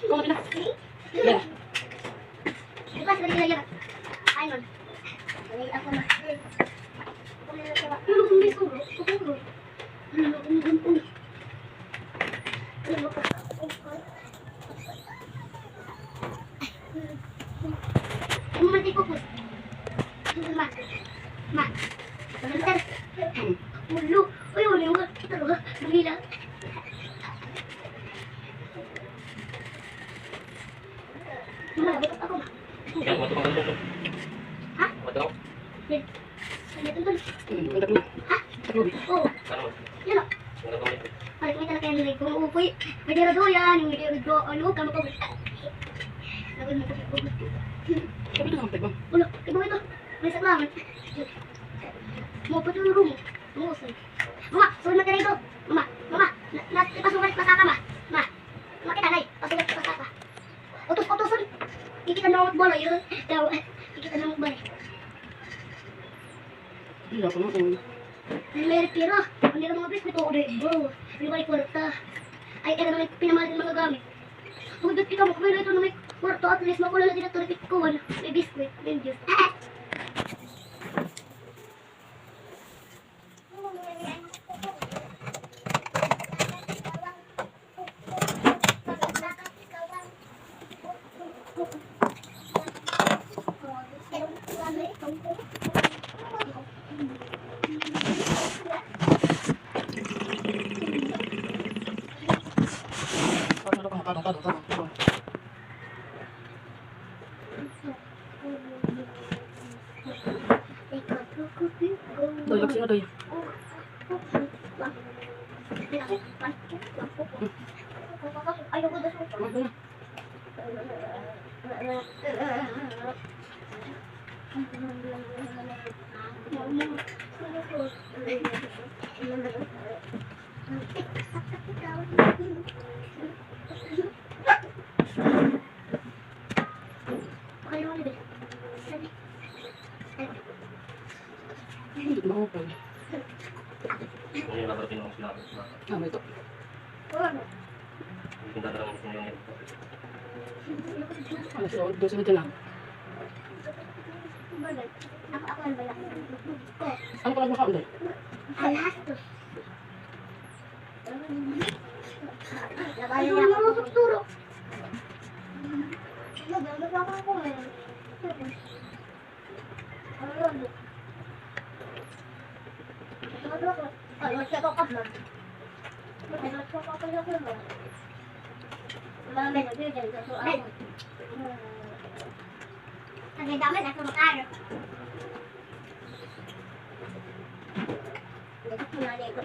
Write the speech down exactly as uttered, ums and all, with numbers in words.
Ikaw na. Yan. Di ba, sabi nila yan? Ay, nun. Ay, ako na. Ako na lang siya. Pero kung may turo, siguro. Ano, ano, ano, ano? Ano, ano, ano? Ano man di ko po? Ma. Ma. Ulo. Uy, ulo. Ito, ha? Lumila. Mama, lagot ako, ma. Yan, matuto ka dito. Ha? Matuto. Yan. Yan, ito, ito. Hmm, ang tatlo. Ha? Tatlo. Oo. Ano? Yan, o. Ang tatlo. Balik mo talaga yan, Rick. Kung upoy, may dira do yan, may dira do, ano, kamo ko. Lagot mo ko. Sabi ko naman, Tibang. Ulo, Tibang ito. May saklaman. Mo, pati yung room. Mo, sir. Mama, sunod na ka dito. Mama, mama, na, na, ipasulat pa sa ka, ma. Ma, makita na eh. Pasulat pa sa ka. Utos-utoson. Kikita na ang balay, yun. Daw, kikita na ang balay. Hindi ako na, uy. May pira. Ang nila mga biskwit, oo, di, bro. Hindi ba yung kwarta? Ay, kaya naman pinamalit ng mga gamit. Kung dito ka mo, kung may ito na may kwarta, at least makulala din ito, kuwan. May biskwit, may juice. Doy, aksi na, Doy. Hindi maupay. Ano yung number pinangas na? Ah, may ito. Hindi na lang gusto niyo. Ano siya? Doon sila dyan, ah. Ano pala makaon, Day? Alas dos. Ay, wala na ako sa turo. Ay, dami na ito, makaro. Gusto ko na dito.